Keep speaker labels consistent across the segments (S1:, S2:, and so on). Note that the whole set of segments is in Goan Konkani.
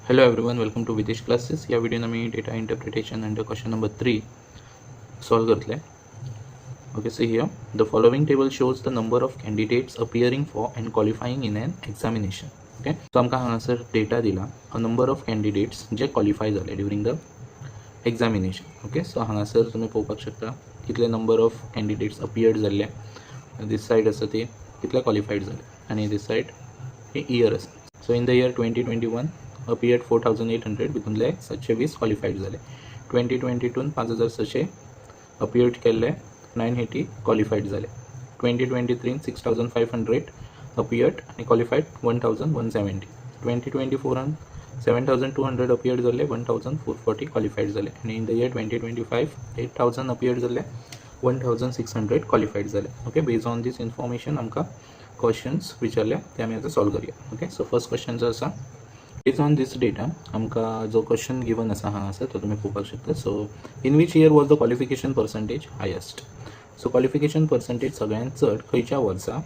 S1: Hello everyone, welcome to Videsh Classes. या व्हिडिओन आमी data interpretation under question number 3 solve करतले. Okay, so here the following table shows the number of candidates appearing for and qualifying in an examination. Okay, so आमकां हांगासर डेटा दिला, a number of candidates J qualify जाले during the examination. Okay, so हांगासर तुमी पळोवपाक शकता कितले नंबर ऑफ कॅन्डिडेट्स अपियर्ड जाल्ले, दीस सायड आसा ती कितले क्वॉलिफायड जाले आनी दीस सायड हे इयर आसा. So in the year 2021 appeared 4800, भितूनले 720 qualified जाले. 2022 5600 अपियर्ड केल्ले, 980 क्वॉलिफायड जाले. 2023 6500 appeared आनी qualified 1170. 2024 7200 appeared जाल्ले, 1440 क्वॉलिफायड जाले आनी in the year 2025 8000 appeared जाल्ले, 1600 क्वॉलिफायड जाले. Okay, based on this information आमकां क्वेश्चन्स विचारल्या, ते आमी आतां सॉल्व करूया. ओके, सो फर्स्ट क्वेश्चन जो आसा, बेज ऑन this data आमकां जो क्वेश्चन गिवन आसा हांगासर, तो तुमी पळोवपाक शकता. So in which year was the qualification percentage highest? So qualification percentage सगळ्यांत चड खंयच्या वर्सा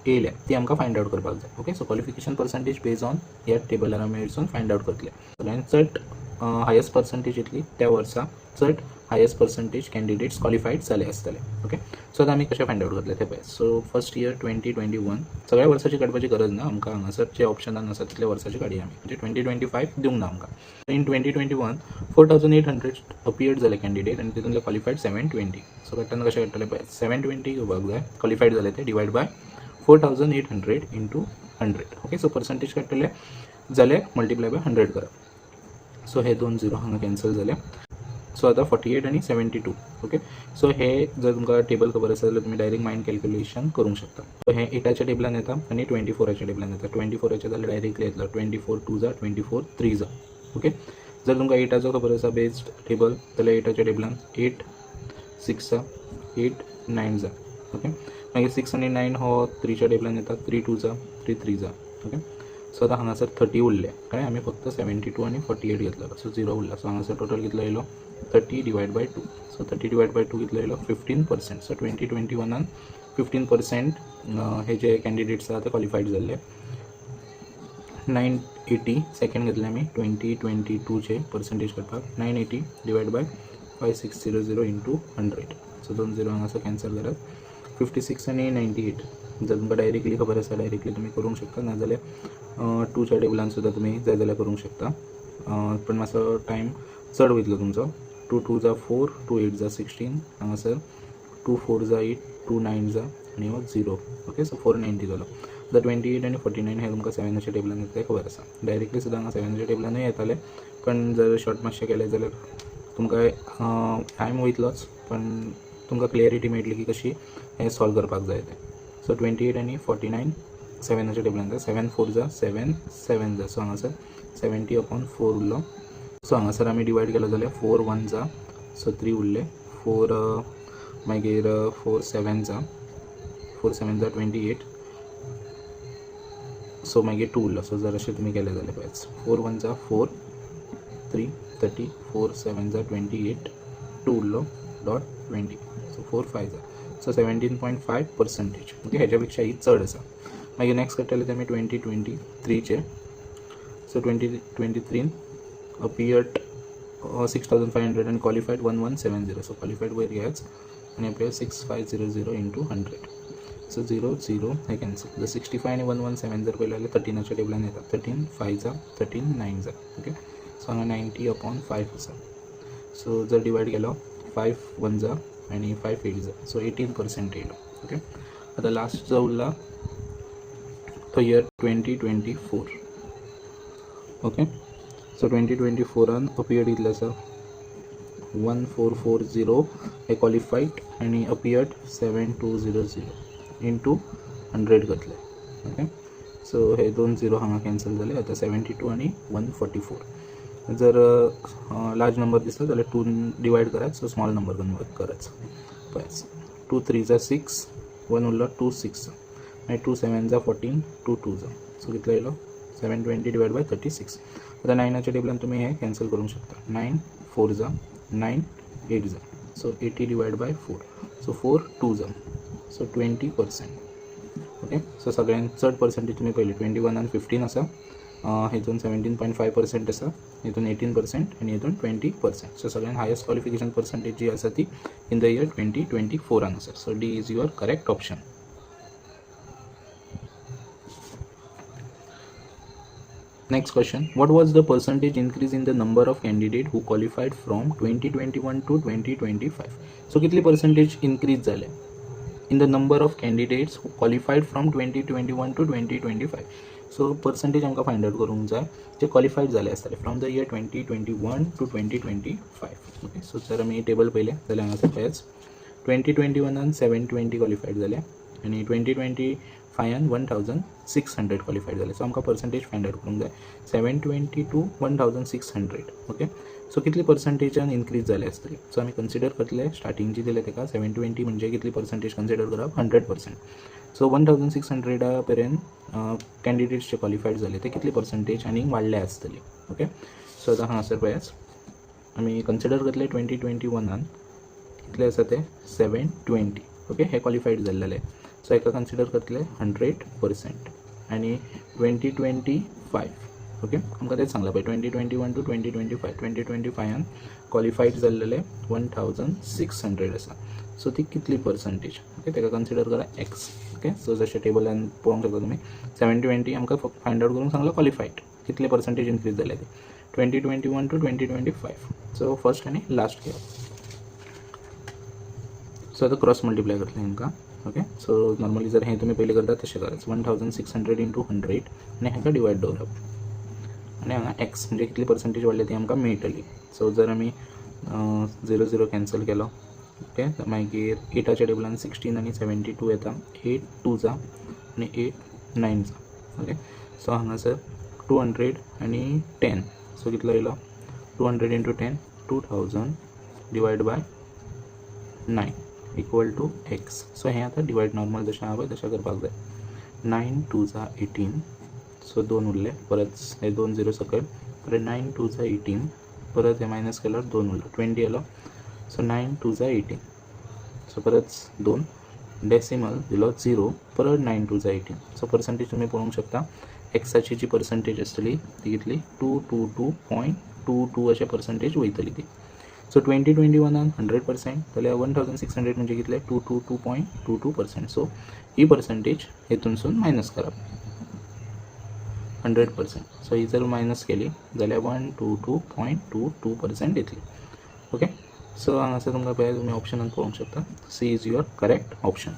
S1: येयल्या ती आमकां फायंड आवट करपाक जाय. Okay, so qualification percentage based on ह्या टेबलार आमी वचून फायंड आवट करतले. सगळ्यांत चड हायस्ट पर्संटेज येतली त्या वर्सा चड हायस्ट पर्संटेज कॅन्डिडेट्स क्वॉलिफायड जाले आसतले. ओके, सो आतां आमी कशें फायंड आवट करतले ते पळय. So first year 2021, सगळ्या वर्साची काडपाची गरज ना आमकां. हांगासर जे ऑप्शनान आसा तितल्या वर्साची काडया आमी, म्हणजे 2025 दिवंक ना आमकां. In 2021 4800 appeared जाले कॅन्डिडेट आनी तितूंतले क्वॉलिफायड 720. सो काडटना कशें काडटले पळय, 720 घेवपाक जाय, क्वॉलिफायड जाले ते, divide by 4800 into 100. Okay, so percentage काडटले जाल्यार मल्टिप्लाय बाय 100 करप. सो हे दोन झिरो हांगा कॅन्सल जाले. सो आतां 48 आनी 72. ओके, सो हे जर तुमकां टेबल खबर आसा जाल्यार तुमी डायरेक्ट मायंड कॅल्क्युलेशन करूंक शकता. सो हे एटाच्या टेबलान येता आनी 24आच्या टेबलान येता. 24आच्या जाल्यार डायरेक्टली येतलो 24 two za, 24 three za. Okay, जर तुमकां एटाचो खबर आसा बेस्ड टेबल जाल्यार एटाच्या टेबलान eight six za, eight nine za. Okay, मागीर सिक्स आनी नायन हो थ्रीच्या टेबलान येता, three two za, three three za. Okay, so आतां हांगासर 30 उरले, कळ्ळें? आमी फक्त 72 आनी 48 घेतलेलो, सो झिरो उरला. सो हांगासर टोटल कितलो येयलो? 30 divide by two. So 30 divide by two कितलो येयलो? 15%. सो 2021आन 15% हे जे कॅन्डिडेट्स आहा ते क्वॉलिफायड जाल्ले. 980 सेकंड घेतले आमी 2022चे पर्संटेज करपाक. 980 divide by 5600 into 100. So दोन झिरो हांगासर कॅन्सल करात. 56 आनी 98 जर तुमकां डायरेक्टली खबर आसा, डायरेक्टली तुमी करूंक शकता, नाजाल्यार टूच्या टेबलान सुद्दां तुमी जाय जाल्यार करूंक शकता, पण मातसो टायम चड वयतलो तुमचो. Two two za four, two eight za 16, हांगासर two four za eight, two nine za आनी हो झिरो. ओके, सो 490 जालो. आतां 28 आनी 49 हे तुमकां सेवनाच्या टेबलान येता तें खबर आसा. डायरेक्टली सुद्दां हांगा सेवनाच्या टेबलानूय येताले, पण जर शॉर्ट मातशें केलें जाल्यार तुमकां टायम वयतलोच, पण तुमकां क्लियरिटी मेळटली की कशी हें सॉल्व करपाक जाय तें. सो 28 आनी 49 सेवनाच्या टेबलान येता. Seven four za, seven seven za. So हांगासर 70 अपॉन फोर उरलो. सो हांगासर आमी डिवायड केलो जाल्यार four one za, so three उरले, फोर, मागीर four seven za, four seven za 28. So मागीर टू उरलो. सो जर अशें तुमी केलें जाल्यार पळयात, four one za four, three, 30, four seven za 28, two उरलो, dot 20. So four five za, so 17.5 percentage. Okay, हेज्या पेक्षा ही चड आसा. मागीर नेक्स्ट काडटले ते आमी 2023चे. So 2023 appeared 6500 and qualified 1170. So qualified वयर घेयाच आनी appear 6500 into 100. So zero zero हे कॅन्सल. जर 65 आनी 117 जर पळयलें जाल्यार थर्टिनाच्या टेबलान येता. 13 five za, 13 nine za. Okay, so हांगा 90 अपॉन फायव आसा. सो जर डिवायड केलो, फायव वन जा आनी five eight za, so 18% येयलो. ओके, आतां लास्ट जो उरला तो year 2024. Okay, so 2024आन appeared कितले आसा? 1440 हे क्वॉलिफायड आनी appeared 7200 into 100 करतले. ओके, सो हे दोन झिरो हांगा कॅन्सल जाले. आतां 72 आनी 144. जर लार्ज नंबर दिसता जाल्यार टू डिवायड करात, सो स्मॉल नंबर कन्वर्ट करात. पळय, two three za six, one उरलो, टू सिक्स, मागीर two seven za 14, two two za. So कितलो येयलो? 720 divide by 36. आतां नायनाच्या टेबलान तुमी हें कॅन्सल करूंक शकता. Nine four za, nine eight za, so 80 divide by four, so four two za, so 20%. Okay, so सगळ्यांत चड पर्संटेज तुमी पळयली, 21आन 15 आसा. हितून 17.5% आसा, हितून 18% आनी हितून 20%. सो सगळ्यान हायस्ट क्वॉलिफिकेशन पर्संटेज जी आसा ती इन the year 2024 आन आसा. So D is your correct option. Next question, what was the percentage increase in the number of candidate who qualified from 2021 to 2025? So कितली percentage increase झाले in the number of candidates who qualified from 2021 to 2025? So percentage आमकां फायंड आउट करूंक जाय जे क्वॉलिफायड जाले आसतले from the year 2021 to 2025. Okay, so जर आमी टेबल पळयलें जाल्यार हांगासर पळयात, 2021 आन 720 क्वॉलिफायड जाले आनी 2025 आन 1600 क्वॉलिफायड जाले. सो आमकां पर्संटेज फायंड आउट करूंक जाय, 720 to 1600. Okay, so कितली पर्संटेजान इन्क्रीज जाले आसतली? सो आमी कन्सिडर करतले स्टार्टिंग जी दिले ताका 720 म्हणजे कितली पर्संटेज कन्सिडर करप? 100%. सो 1600 पर्यंत कॅन्डिडेट्स जे क्वॉलिफायड जाले ते कितली पर्संटेज आनी वाडल्या आसतली? ओके, सो आतां हांगासर पळयात, आमी कन्सिडर करतले 2021 आन कितले आसा ते 720. ओके, हे क्वॉलिफायड जाल्लेले. सो हेका कन्सिडर करतले 100% आनी 2025. ओके, आमकां तेंच सांगलां पळय, 2021 to 2025, 2025 आन क्वॉलिफायड जाल्लेले 1600 आसा. सो ती कितली पर्संटेज? ओके, ताका कन्सिडर करा एक्स. ओके, सो जशें टेबलान पळोवंक शकता तुमी, 720 आमकां फक्त फायंड आउट करूंक सांगलां क्वॉलिफायड कितले पर्संटेज इन्क्रीज जाले ते 2021 to 2025. So first आनी लास्ट घेवप. सो आतां क्रॉस मल्टिप्लाय करतले हांकां. ओके, सो नॉर्मली जर हें तुमी पयलीं करता तशें करायचं, 1600 इंटू 100 आनी हाका डिवायड दवरप आनी हांगा एक्स म्हणजे कितली पर्संटेज वाडल्या ती आमकां मेळटली. सो जर आमी झिरो झिरो कॅन्सल केलो, ओके, मागीर एटाच्या टेबलान 16 आनी 72 येता. एट टू जा आनी एट नायन जा. ओके, सो हांगासर 200 आनी 10. सो कितलो येयलो? 200 into 10, 2000 divide by 9 equal to x. So हें आतां डिवायड नॉर्मल जशें आहा पळय तशें करपाक जाय. नायन टू जा 18, सो दोन उरले. परत हे दोन झिरो सकयल, परत नायन टू जा 18, परत हे मायनस केल्यार दोन उरलो, 20 येयलो. सो नायन टू जा 18, सो परत दोन डेसिमल दिलो झिरो, परत नायन टू जा 18. सो पर्संटेज तुमी पळोवंक शकता, एक्साची जी पर्संटेज आसतली ती कितली? 222.22 अशें पर्संटेज वयतली ती. सो 2021 आन 100% जाल्यार 1600 म्हणजे कितले? 222.22%. सो ही पर्संटेज हेतूनसून मायनस करप 100%. सो ही जर मायनस केली जाल्यार 122.22% येतली. ओके, सो हांगासर तुमकां पळय, तुमी ऑप्शनान पळोवंक शकता, C is your correct option.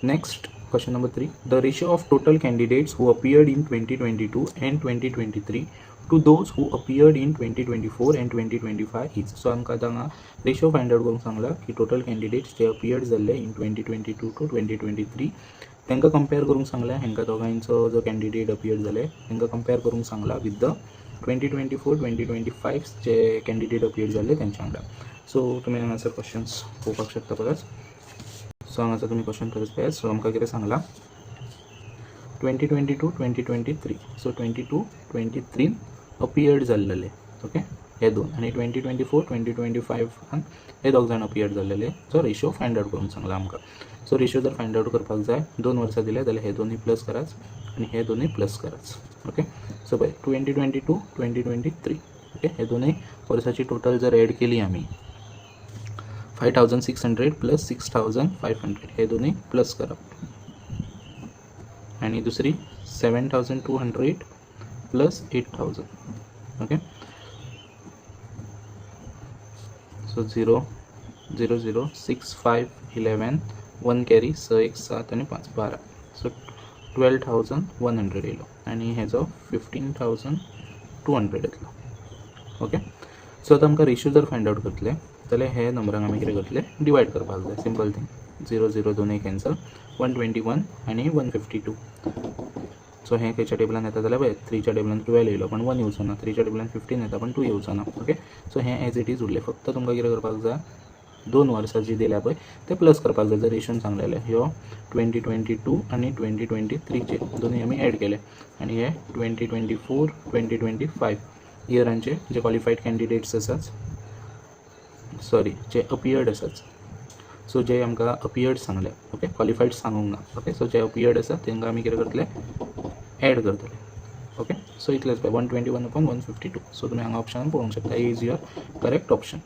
S1: Next, question number 3. The ratio of total candidates who appeared in 2022 and 2023 to those who appeared in 2024 and 2025 is. So आमकां आतां हांगा रेशियो फायंड आउट करूंक सांगला की टोटल कॅन्डिडेट्स जे अपियर्ड जाल्ले in 2022 to 2023 तांकां कंपेर करूंक सांगलें. हांकां दोगांयचो जो कॅन्डिडेट अपियर्ड जाले तांकां कंपेर करूंक सांगला with the 2024, 2025 J candidate appeared जाल्ले तेंच्या वांगडा. सो तुमी हांगासर क्वेश्चन्स पळोवपाक शकता परत. सो हांगासर तुमी क्वेश्चन परत पळयात. सो आमकां कितें सांगलां? 2022, 2023. So 22, 23 appeared जाल्लेले, ओके, हे दोन आनी 2024, 2025 आन हे दोग जाण अपियर्ड जाल्लेले. सो रेशियो फायंड आउट करूंक सांगला आमकां. सो रेशियो जर फायंड आउट करपाक जाय, दोन वर्सां दिले जाल्यार हे दोनूय प्लस कराच आनी हे दोनूय प्लस कराच. ओके, सो पळय, 2022, 2023, okay, हे दोनूय वर्साची टोटल जर एड केली आमी, 5600 plus 6500, हे दोन्ही प्लस करप आणि दुसरी 7200 plus 8000. Okay, so 0 0 0 6 5 11, 1 carry, स एक सात आणि पाच 12. सो 12,100 येयलो आनी हेजो 15,200 येतलो. ओके, सो आतां आमकां रेशियो जर फायंड आउट करतले जाल्यार हे नंबरांक आमी कितें करतले? डिवायड करपाक जाय. सिंपल थिंग, झिरो झिरो दोनूय कॅन्सल, 121 आनी 152. सो हें खंयच्या टेबलान येता जाल्यार पळय, थ्रीच्या टेबलान 12 येयलो पण वन येवचो ना, थ्रीच्या टेबलान 15 येता पण टू येवचो ना. ओके, सो हें एज it is उरलें. फक्त तुमकां कितें करपाक जाय? दोन वर्सां जी दिल्या पळय ते प्लस करपाक जाय. जर रेशोन सांगलेलें, ह्यो 2022 आनी 2023 चे दोनूय आमी एड केले आनी हे 2024, 2025 इयरांचे जे क्वॉलिफायड कॅन्डिडेट्स आसात, सॉरी, जे अपियर्ड आसात, सो जे आमकां अपियर्ड सांगले, ओके, क्वॉलिफायड सांगूंक ना, ओके, सो जे अपियर्ड आसा तांकां आमी कितें करतले? एड करतले. ओके, सो इतलेच पळय, 121 upon 152. So तुमी हांगा ऑप्शनान पळोवंक शकता, A is your correct option.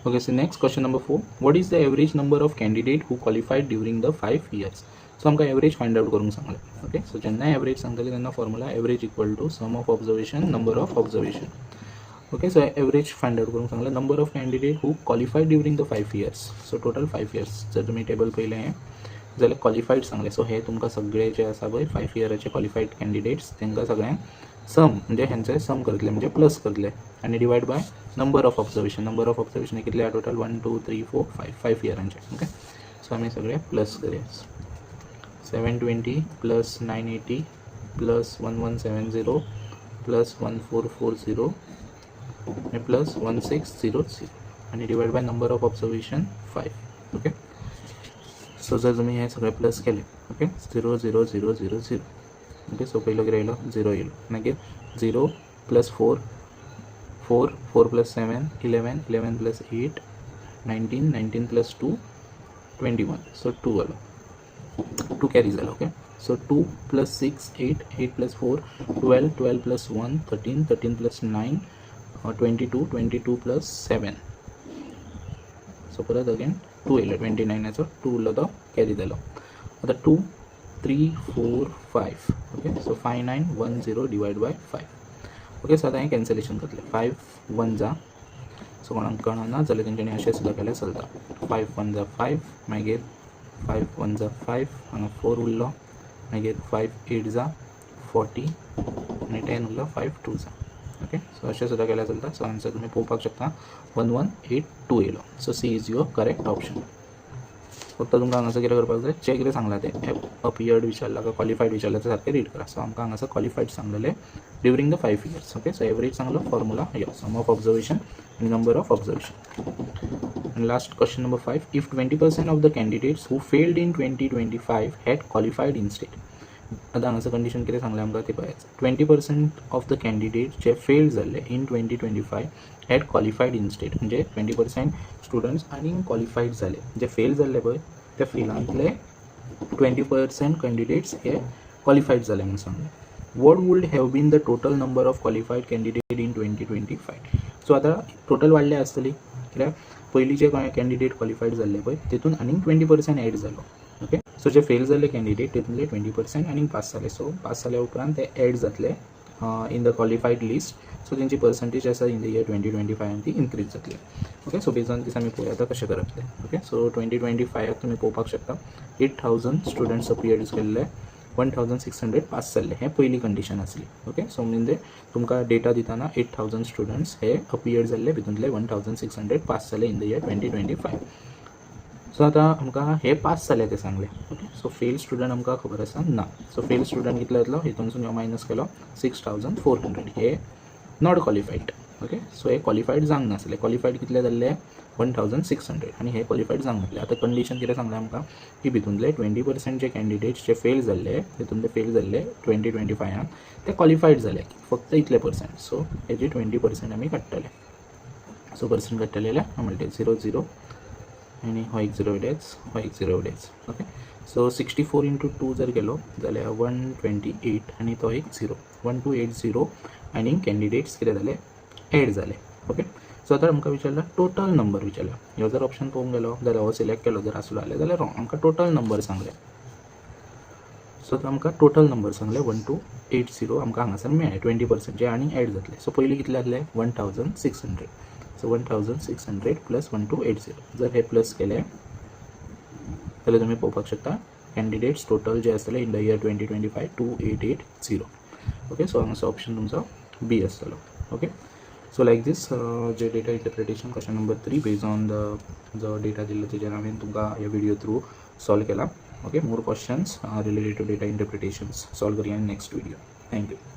S1: Okay, so next question number 4. What is the average number of candidate who qualified during the 5 years? So आमकां एवरेज फायंड आउट करूंक सांगलें. ओके, सो जेन्ना एवरेज सांगतले तेन्ना formula average equal to sum of observation number of observation. Okay, so average find out करूंक सांगलें, number of candidate who qualified during the 5 years. So total 5 years जर तुमी टेबल पळयलें जाल्यार क्वॉलिफायड सांगलें. सो हे तुमकां सगळे जे आसा पळय 5 इयराचे क्वॉलिफायड कॅन्डिडेट्स, तांकां सगळ्यांक सम म्हणजे हेंचे सम करतले, म्हणजे प्लस करतले आनी divide by number of observation. Number of observation कितले आहा total? 1 2 3 4 5, 5 इयरांचे. Okay, सो आमी सगळे प्लस करया. 720 plus 980 plus 1170 plus 1440 आणि प्लस 1600 आणि divide by number of observation 5. Okay, so जर तुमी हे सगळे प्लस केले, okay, 0 0 0 0 0. Okay, so पयलो कितें येयलो? झिरो येयलो. मागीर 0 plus 4 4, 4 plus 7 11, 11 plus 8 19, 19 plus 2 21. So 2 आलो, 2 कॅरी जालो. Okay, so 2 plus 6 8, 8 plus 4 12, 12 plus 1 13, 13 plus 9 22, 22 plus 7. So परत अगेन 2 येयलो, 29नाचो 2 उरलो, तो कॅरी जालो. आतां 2 3 4 5. Okay, so 5910 divide by 5. Okay, so आतां हें कॅन्सलेशन करतलें. 5 वन जा, सो कोणाक कळना जाल्यार तेंच्यांनी अशें सुद्दां केल्यार चलता. 5 वन जा 5, मागीर 5 वन जा 5, हांगा 4 उरलो, मागीर 5 8 जा 40 आनी 10 उरलो, 5 2 जा. ओके, सो अशें सुद्दां केल्यार चलता. सो आन्सर तुमी पळोवपाक शकता, 1182 येयलो. So C is your correct option. फक्त तुमकां हांगासर कितें करपाक जाय, जे कितें सांगलां तें अपियर्ड विचारलां काय क्वॉलिफायड विचारलां तें सारकें रीड करा. सो आमकां हांगासर क्वॉलिफायड सांगलेलें during the 5 years. Okay, so average सांगलो, फॉर्मुला यो सम ऑफ ऑब्जर्वेशन आनी number of observation. And last question number 5. If 20% of the candidates who failed in 2025 had qualified instead. आतां हांगासर कंडिशन कितें सांगलें आमकां तें पळयात. 20% of the candidate J fail जाल्ले in 2025 had qualified instead, म्हणजे 20% स्टुडंट्स आनी क्वॉलिफायड जाले. जे फेल जाल्ले पळय, त्या फेलांतले 20% कॅन्डिडेट्स हे क्वॉलिफायड जाले म्हणून सांगलें. What would have been the total number of qualified candidate in 2025? So आतां टोटल वाडल्या आसतली, कित्याक पयलीं जे कॅन्डिडेट क्वॉलिफायड जाल्ले पळय तितून आनीक 20% एड जालो. ओके, सो जे फेल जाल्ले कॅन्डिडेट तितूंतले 20% आनीक पास जाले. सो पास जाल्या उपरांत ते एड जातले in the qualified list. So तेंची पर्संटेज आसा इन the year 2025 ती इन्क्रीज जातली. Okay, so based on this आमी पळोवया आतां कशें करप तें. ओके, सो 2025 तुमी पळोवपाक शकता, 8000 स्टुडंट्स अपियर्ड केल्ले, 1600 पास जाल्ले. हें पयली कंडिशन आसली. ओके, सो म्हणजे तुमकां डेटा दितना 8000 स्टुडंट्स हे अपियर्ड जाल्ले, भितूंतले 1600 पास जाले in the year 2025. So आतां आमकां हे पास जाले ते सांगले. ओके, सो फेल स्टुडंट आमकां खबर आसा ना. सो फेल स्टुडंट कितलो येतलो? हितूनसून ह्यो मायनस केलो, 6400 हे not qualified. Okay, सो हे क्वॉलिफायड जावंक नासले. क्वॉलिफायड कितले जाल्ले? 1600 आनी हे क्वॉलिफायड जावंक नासले. आतां कंडिशन कितें सांगलें आमकां की भितूंतले 20% जे कॅन्डिडेट्स जे फेल जाल्ले, तितूंतले फेल जाल्ले 2025 ते क्वॉलिफायड जाले फक्त इतले पर्संट. सो हेजी 20% आमी काडटले. सो पर्संट काडटले जाल्यार म्हणटे झिरो झिरो आनी हो एक झिरो डेज, हो एक zero days. Okay, so 64 into 2 जर केलो जाल्यार 128 आनी तो एक झिरो, 1280 आनी कॅन्डिडेट्स कितें जाले? एड जाले. ओके, सो आतां आमकां विचारला टोटल नंबर विचारला. ह्यो जर ऑप्शन पळोवंक गेलो जाल्यार हो सिलेक्ट केलो जर आसलो जाल्यार रॉंग. आमकां टोटल नंबर सांगले. सो आतां आमकां टोटल नंबर सांगले, 1280 आमकां हांगासर मेळ्ळें, 20% जे आनी एड जातले. सो पयलीं कितले आसले? 1600. So 1600 plus 1280 जर हे प्लस केले जाल्यार तुमी पळोवपाक शकता, कॅन्डिडेट्स टोटल जे आसतले in the year 2025, 2880. Okay, so हांगासर ऑप्शन तुमचो बी आसतलो. ओके, सो लायक दीस जे data interpretation question number 3 based on the जो डेटा दिल्लो तेजेर हांवें तुमकां ह्या व्हिडियो थ्रू सॉल्व केला. Okay, more questions related to data interpretations solve करूया next video. Thank you.